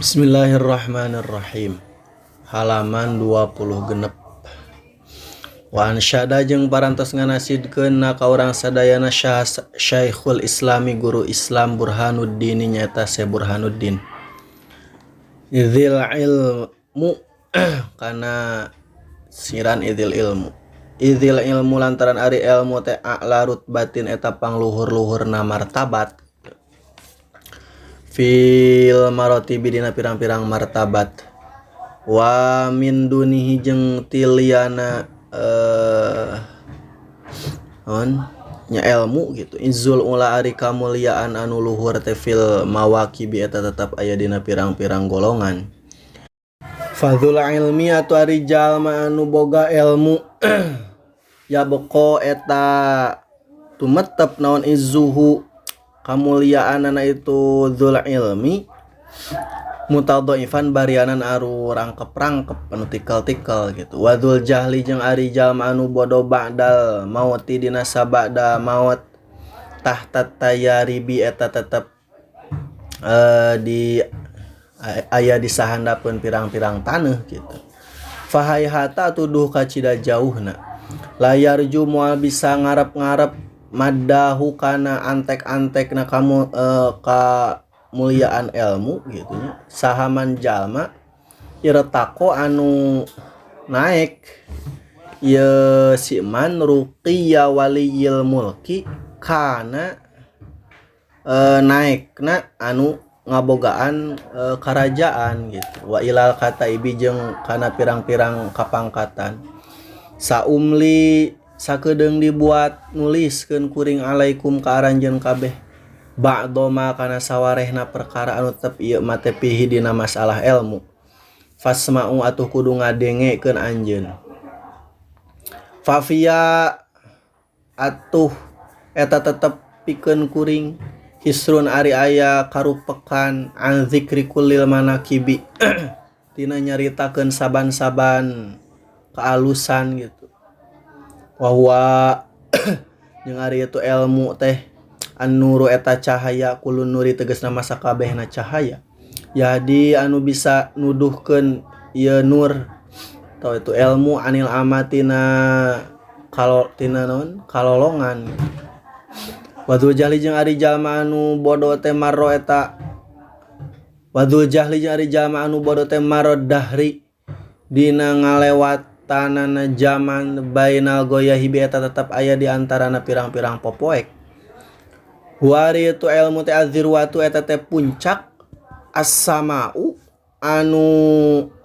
Bismillahirrahmanirrahim. Halaman 26. Wa ansyada jeung parantos nganasidkeun na ka urang sadayana Syekhul Islami guru Islam Burhanuddin nyaeta Syekh Burhanuddin. Idzil ilmu kana siran idzil ilmu. Idzil ilmu lantaran ari ilmu teh a'la rutbatin eta pangluhur-luhurna martabat. Fil marotibi dina pirang-pirang martabat. Wa min dunihi jeung tiliana on nya ilmu gitu. Izzul ula ari kamuliaan anu luhur teh fil mawakibi eta tetap aya dina pirang-pirang golongan. Fadzul ilmi atuh ari jalma anu boga ilmu ya beko eta tumetep naon izzuhu kamuliaanana itu dzul ilmi mutadhaifan barianan aru rangkep-rangkep anu tikel-tikel gitu. Wa dzul jahli jeung ari jalma anu bodoh ba'dal mauti dina sabada maut tahta tayaribi eta tetep di aya di sahandapeun pirang-pirang taneuh gitu. Fahayhata tuduh kacida jauhna layarju moal bisa ngarep-ngarep madahu kana antek-antekna kamu kamuliaan ilmu gitu nya. Sahaman jalma irtaqo anu naik ieu si man ruqiya waliyil mulki kana naekna anu ngabogaan karajaan gitu. Wa ilal kataibi jeung kana pirang-pirang kapangkatan. Saumli sakedeung dibuat nuliskeun kuring alaikum ka aranjeun kabeh ba'do ma kana sawarehna perkara anu tetep ieu mah teh fihi dina masalah ilmu. Fasma'u atuh kudu ngadengekeun anjeun. Fafia atuh eta tetep pikeun kuring hisrun ari aya karupekan an zikri kullil manakibi tina nyaritakeun saban-saban kealusan gitu. Wa jeung ari itu ilmu teh an-nuru eta cahaya kulun nuri tegasna masa kabehna cahaya. Jadi anu bisa nuduhkeun ieu nur atau itu ilmu anil amatina kalau tina naon kalolongan. Wadul jahli jeung ari jalma anu bodoh teh marro eta wadul jahli jeung ari jalma anu bodoh teh marro dahri dina ngalewatanana zaman bainal goyahibi eta tetep aya di antarana pirang-pirang popoek. Wari itu ilmu teh azirwatu eta teh puncak as-sama'u anu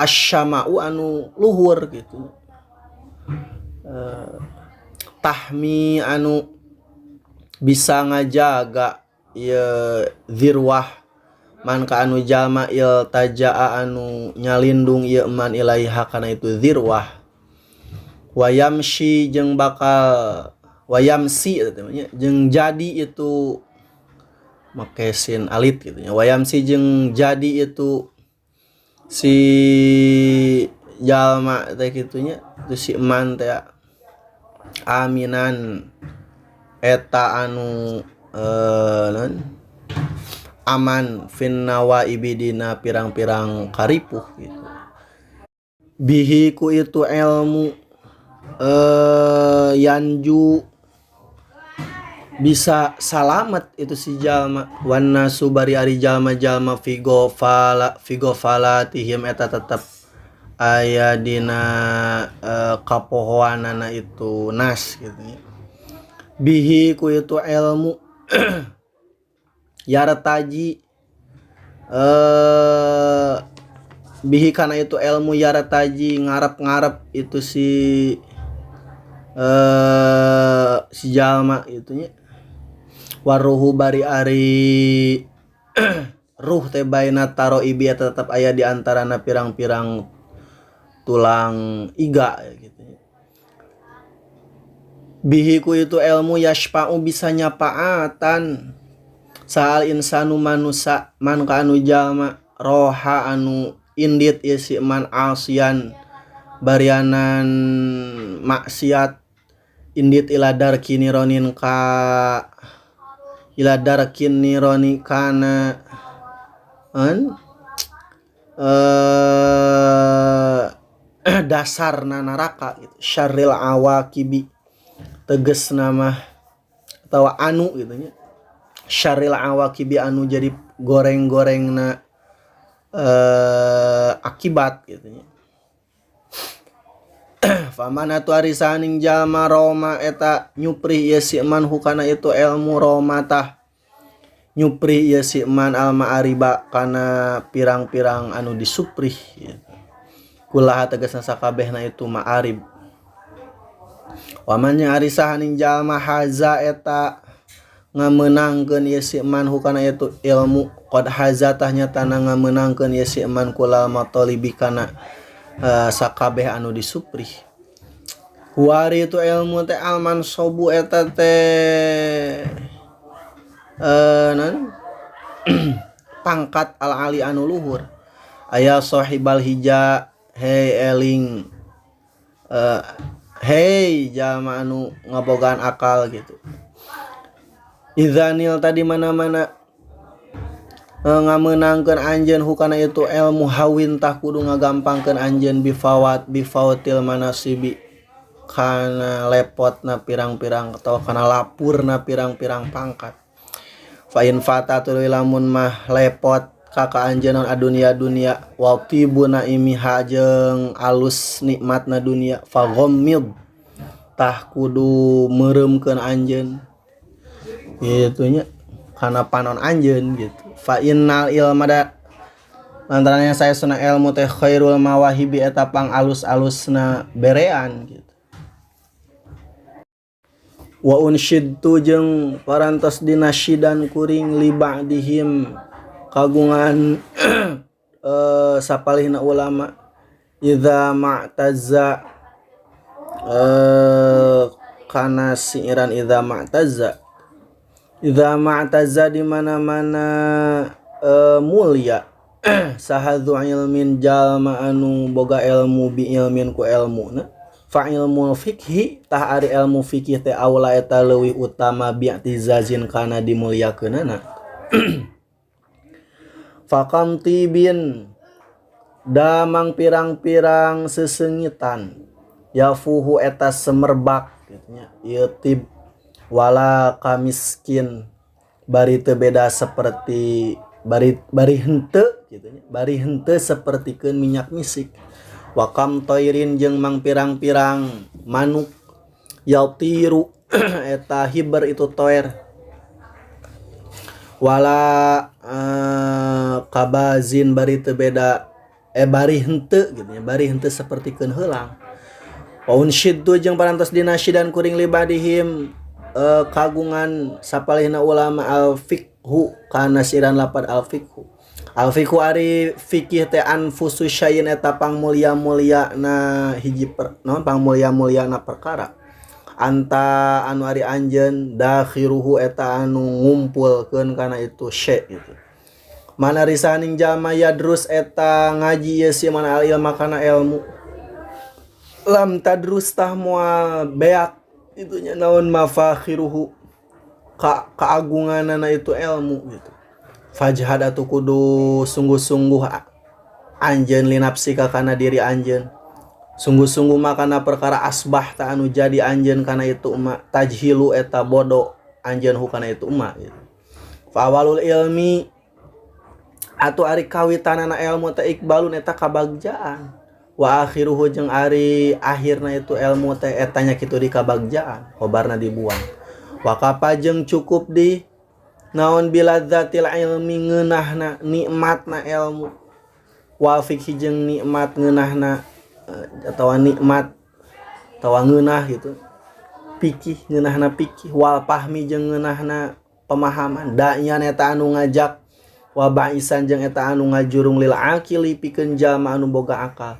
asyama'u anu luhur gitu. Tahmi anu bisa ngajaga ieu zirwah man ka anu jalma iltaja'a anu nyalindung ieu man ilaiha kana itu zirwah. Wayamshi jeung bakal wayamsi eta teh nya jeung jadi itu make sin alit gitu nya. Wayamsi jeung jadi itu si jalma teh kitu nya itu si eman teh aminan eta anu non aman fin nawaibi dina pirang-pirang karipuh gitu. Bihi ku itu ilmu yanju bisa salamet itu si jalma wan nasu bari ari jalma-jalma figo fala figo falatihim eta tetep aya dina kapohoanana itu nas gitu ya. Bihi ku itu ilmu yartaji bihi kana itu ilmu yartaji ngarep-ngarep itu si si jalma gitu nya. Waruhu bari ari ruh teh baina taroibi eta tetep aya di antarana pirang-pirang tulang iga gitu. Bihi ku itu ilmu yashfa'u bisa nyapaatan sahal insanu manusa man ka anu jalma roha anu indit ieu si man asian barianan maksiat indit ila darkini ronin ka ila darkin nironi kana an dasarna neraka gitu. Syarril awakibi tegesna mah atawa anu gitu nya, syarril awakibi anu jadi goreng-gorengna akibat gitu nya. Faman atuh ari saning jalma roma eta nyuprih ieu si man hu kana itu ilmu, roma tah nyuprih ieu si man al ma'ariba kana pirang-pirang anu disuprih gitu. Kullaha tegasna sakabehna itu ma'arib. Waman jeung ari sahaning jalma haza eta ngamenangkeun ieu si man hu kana itu ilmu, qad haza tah nyatana ngamenangkeun ieu si man kullal matalibi kana sakabeh anu disuprih. Wari itu ilmu teh alman sobu eta teh naon, pangkat al ali anu luhur. Aya sahibal hija, hei eling, hei jalma anu ngabogaan akal gitu. Idzanil tadi mana-mana ngamenangkeun anjeun hu kana itu ilmu, hawin tah kudu ngagampangkeun anjeun bifawat bifautil manasibi kana lepotna pirang-pirang atau kana lapurna pirang-pirang pangkat. Fa in fata tuluy lamun mah lepot ka ka anjeun naon adunya dunya wa tibu naimiha jeung alus nikmatna dunya, faghammid tah kudu meureumkeun anjeun gitu nya kana panon anjeun gitu. Fa innal ilma da lantaran yang saestuna ilmu teh khairul mawahibi eta pang alus-alusna berean gitu. Wa unsyidtu jeung parantos dinasyidan kuring li ba'dihim kagungan sapalihna ulama, idza ma'tazza kana siiran idza ma'tazza, idza ma'tazza di mana-mana mulia saha dzu ilmin jalma anu boga ilmu bi ilmin ku ilmu na, fa ilmul fikhi tah ari ilmu fikih teh aula eta leuwih utama bi'tizazin kana dimuliakeunana. Fakam tibin damang pirang-pirang sesengitan yafuhu eta semerbak gitu nya ieu tib, wala kamiskin bari teu beda seperti bari bari henteu gitu nya, bari henteu sapertikeun minyak misik. Wakam toirin jeung mang pirang-pirang manuk yatiru eta hiber itu toer, wala kabazin bari teu beda bari henteu gitu nya, bari henteu sapertikeun heulang. Wa unsyidtu jeung parantos dinasyidan kuring li ba'dihim kagungan sapalihna ulama al fiqhu kana siran lapad al fiqhu. Al fiqhu ari fikih teh anfusu syai'in eta pangmulia-mulia na hiji per, naon, pangmulia-mulia na perkara anta anu ari anjeun dakhiruhu eta anu ngumpulkeun kana itu syai' gitu. Mana risaning jalma yadrus eta ngaji ieu si mana al ilma kana ilmu, lam tadrus tah moal beak itunya naon mafakhiruhu ka keagunganana itu ilmu gitu. Fajhad atuh kudu sungguh-sungguh anjeun linapsika kana diri anjeun, sungguh-sungguh makana perkara asbah ta anu jadi anjeun kana itu ma tajhilu eta bodoh anjeun hu kana itu ma gitu. Fa awalul ilmi atuh ari kawitanana ilmu teh ikbalun eta kabagjaan, wa akhiruhu jeung ari akhirna itu ilmu teh eta nya kitu di kabagjaan khobarna dibuang. Wa kafa jeung cukup di naon biladzatil ilmi ngeunahna nikmatna ilmu, wal fikhi jeung nikmat ngeunahna atawa nikmat atawa ngeunah gitu pikih, ngeunahna pikih, wal fahmi jeung ngeunahna pemahaman, da'yan eta anu ngajak wa ba'isan jeung eta anu ngajurung lil akili pikeun jalma anu boga akal,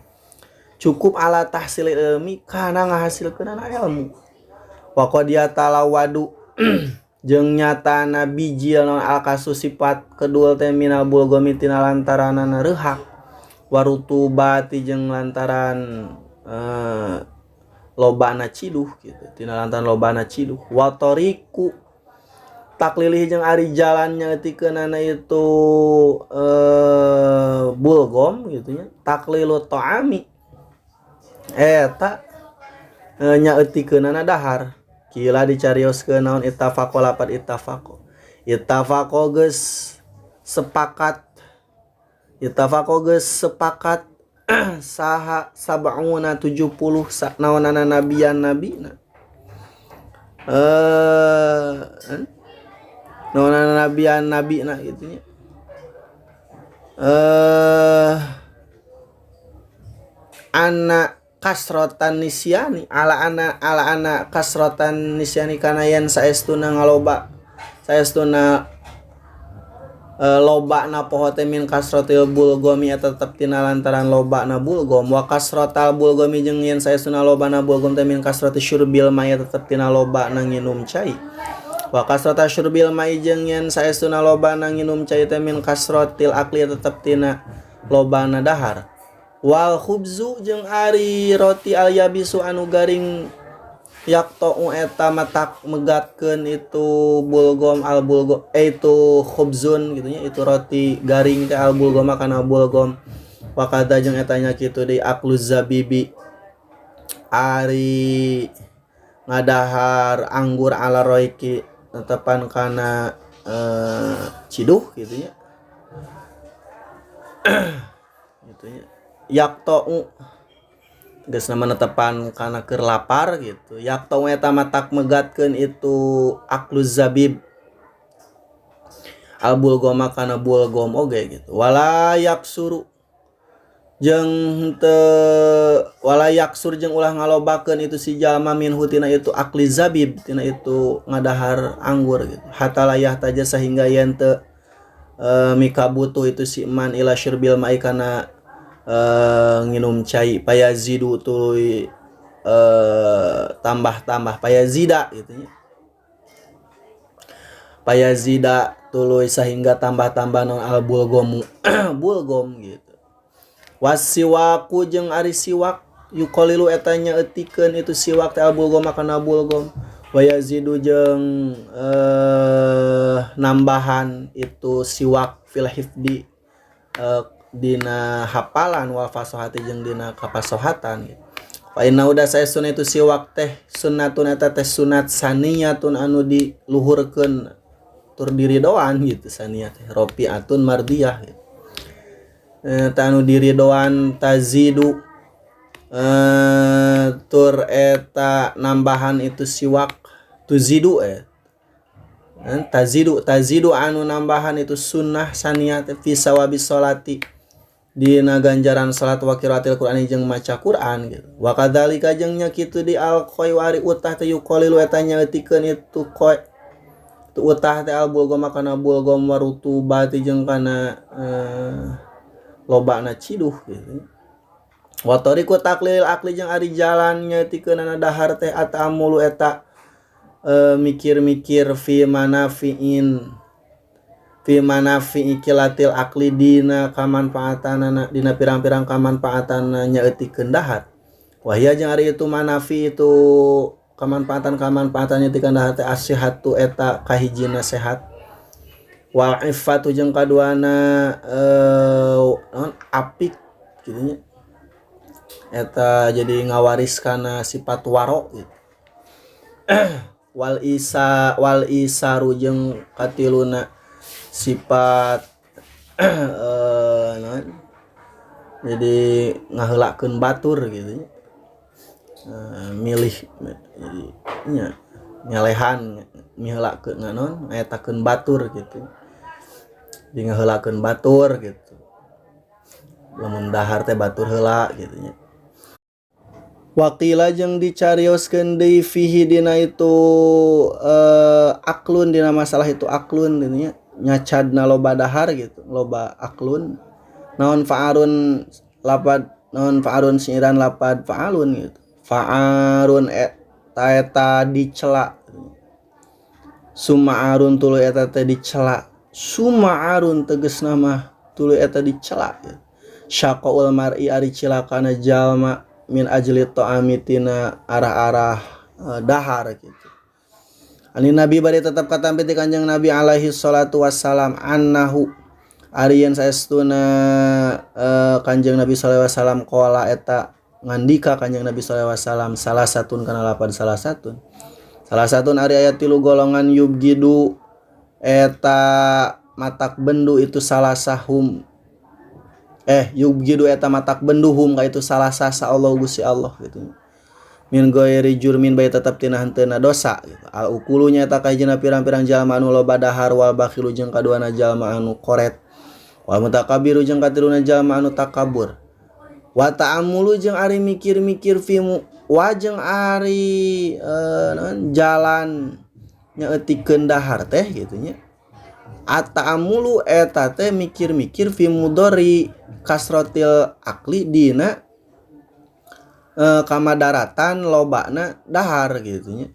cukup ala tahsil ilmi kana ngahasilkeunana ilmu. Wa qad yatalawadu jeung nyatana bijil naon alkasu sifat kedul teh minal bulgomi tina lantaranana reuhak warutubati jeung lantaran lobana ciduh gitu, tina lantaran lobana ciduh. Wa tariqu taklilih jeung ari jalan nyaetikeunana itu bulgom gitu nya taklilu ta'ami eta nyaeutikeunana dahar kila dicarioskeun naon ittafaqo lapad ittafaqo ittafaqo geus sepakat ittafaqo geus sepakat saha sab'una 70 naonana nabian nabina naonana nabian nabina gitu nya anak kasrotan nisyani ala ana kasrotan nisyani kana yen saestuna ngaloba saestuna loba na poho teh min kasrotil bulgomi eta tetep tina lantaran loba na bulgom wa kasrotal bulgomi jeung yen saestuna loba na bulgom teh min kasroti syurbil mai tetep tina loba na nginum cai wa kasrota syurbil mai jeung yen saestuna loba na nginum cai teh min kasrotil akli tetep tina loba na dahar wal khubzu jeung ari roti al yabisu anu garing yaqta'u eta matak megatkeun itu bulgom al bulgom itu khubzun gitu nya itu roti garing teh al bulgom kana bulgom wa kadza jeung eta nya kitu deui aklu zabibi ari ngadahar anggur ala roiki tetepan kana ciduh gitu nya gitu nya yaqta'u geus nama netepan kana keur lapar gitu yaqta'u eta matak megatkeun itu aklu zabib al bulgoma kana bulgom oge gitu wala yaksuru jeung teu wala yaksur jeung ulah ngalobakeun itu si jalma minhu tina itu akli zabib tina itu ngadahar anggur gitu hatta layah taja sehingga yen teu mikabutuh itu si man ila syurbil mai kana nginum cai payazidu tuluy tambah-tambah payazida gitu nya payazida tuluy sehingga tambah-tambah non al bulgomu bulgom gitu wasiwaku jeung ari siwak yuqalilu eta nyaeutikeun itu siwak teh al bulgom kana bulgom wayazidu jeung nambahan itu siwak fil hifdi dina hapalan wal fasohati jeung dina kapasohatan gitu. Fa inna udah saestuna itu siwak teh sunnatun eta teh sunat saniyatun anu diluhurkeun tur diridoan gitu saniyah teh rofiatun mardiyah gitu. Eta anu diridoan tazidu tur eta nambahan itu siwak tuzidu tazidu tazidu anu nambahan itu sunnah saniyah teh fi sawabi sholati dina ganjaran salat wa qiraatil Qur'ani jeung maca Qur'an gitu wa kadzalika jeung nya kitu di al qoi wa ari utah teh yuqalilu eta nyaeutikeun itu qoi tu utah teh al bulgom kana bulgom wa rutubati jeung kana lobana ciduh gitu wa tariqu taqlilil akli jeung ari jalan nyaeutikeunana dahar teh atamulu eta mikir-mikir fi manafiin fi manafi kilatil akli dina kamanfaatanana dina pirang-pirang kamanfaatanana nyaeutikeun dahar wahia jeung ari itu manafi itu kamanfaatan-kamanfaatan nyaeutikeun dahar teh asihatu eta kahijina sehat wal iffatu jeung kaduana apik kitu nya eta jadi ngawaris kana sifat waro gitu wal isa wal isaru jeung katiluna sifat naon jadi ngaheulakeun batur gitu nya milih jadi nya nyalehan miheulakeun naon ngaetakeun batur gitu di ngaheulakeun batur gitu lamun dahar teh batur heula gitu nya waqila jeung dicarioskeun deui fihi dina itu aklun dina masalah itu aklun gitu nya nyacadna loba dahar gitu loba aklun naon fa'arun lapad naon fa'arun siiran lapad fa'alun gitu fa'arun eta dicela suma'arun tuluy eta teh dicela suma'arun tegasna mah tuluy eta dicela gitu. Syaqaul mar'i ari cilakana jalma min ajli ta'ami tina arah-arah dahar gitu. Ani Nabi bari tetap katampi ti Kanjeng Nabi alaihi salatu wassalam annahu Ari yen saestuna Kanjeng Nabi sallallahu alaihi wasallam qala eta ngandika Kanjeng Nabi sallallahu alaihi wasallam salasatun kana lapad salasatun. Salasatun ari aya tilu golongan yubgidu eta matak bendu itu salasahum yubgidu eta matak bendu hum ka itu salasah sa Allah Gusti Allah gitu. Min ghairi jurmin bae tetep tina henteuna dosa gitu. Al ukulu nya eta kahijina pirang-pirang jalma anu loba dahar wal bakhilu jeung kaduana jalma anu koret wal mutakabbiru jeung katiluna jalma anu takabur wa ta'amulu jeung ari mikir-mikir fimu wa jeung ari jalan nyaeutikeun dahar teh gitu nya. At-ta'amulu eta teh mikir-mikir fi mudori kasrotil akli dina kamadaratan lobana dahar gitu nya.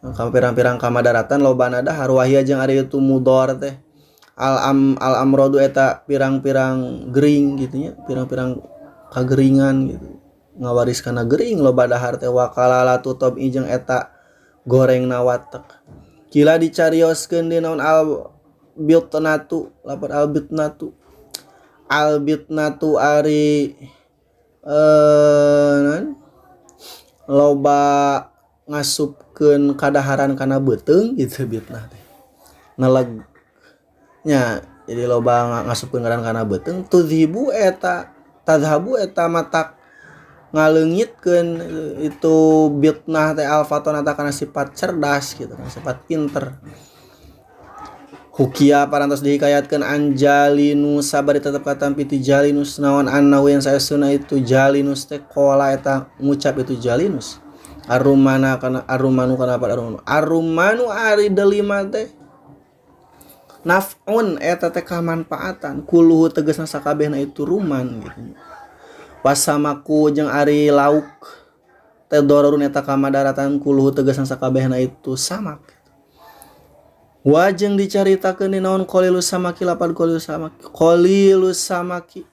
Pirang-pirang kamadaratan lobana dahar wahia jeung ari itu mudor teh al amrodu eta pirang-pirang gering gitu nya, pirang-pirang kageringan gitu. Ngawaris kana gering loba dahar teh wakalalatu tabi jeung eta gorengna watek. Kila dicarioskeun di naon al bitnatu lapar al bitnatu. Al bitnatu ari naon loba ngasupkeun kadaharan kana beuteung gitu bitnah teh. Neleg nya jadi loba ngasupkeun kadaharan kana beuteung tudhibu eta tadhabu eta matak ngaleungitkeun itu bitnah teh alfatonata kana sifat cerdas gitu kan, sifat pinter. Hukia parantos dihikayatkeun anjalinus sabari tetep katampi ti jalinus naon annahu yang saestuna itu jalinus teh qala eta ngucap itu jalinus arumana kana arumanu kana apa arumanu arumanu ari delima teh naf'un eta teh kamanfaatan kuluhu tegasna sakabehna itu ruman gitu. Wasamaku jeung ari lauk teh dororun eta kamadaratan kuluhu tegasna sakabehna itu samak. Wajeng dicaritakeun di naon qalilus samaki lapad qalilus samaki qalilus samaki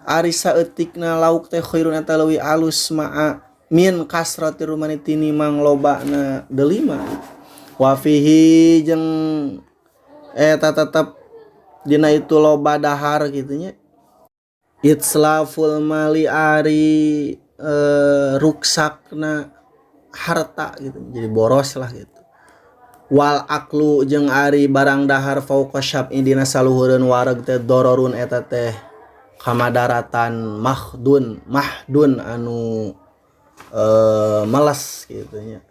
ari saeutikna lauk teh khairun eta leuwih alus maa min kasrati rumani tinimang lobana delima wa fihi jeung eta tetep dina itu loba dahar kitu nya. Itslaful mali ari ruksakna harta gitu jadi boros lah gitu. Wal aklu jeung ari barang dahar fauqa syab'i dina saluhureun wareg teh dororun eta teh kamadaratan mahdun mahdun anu meles gitu nya.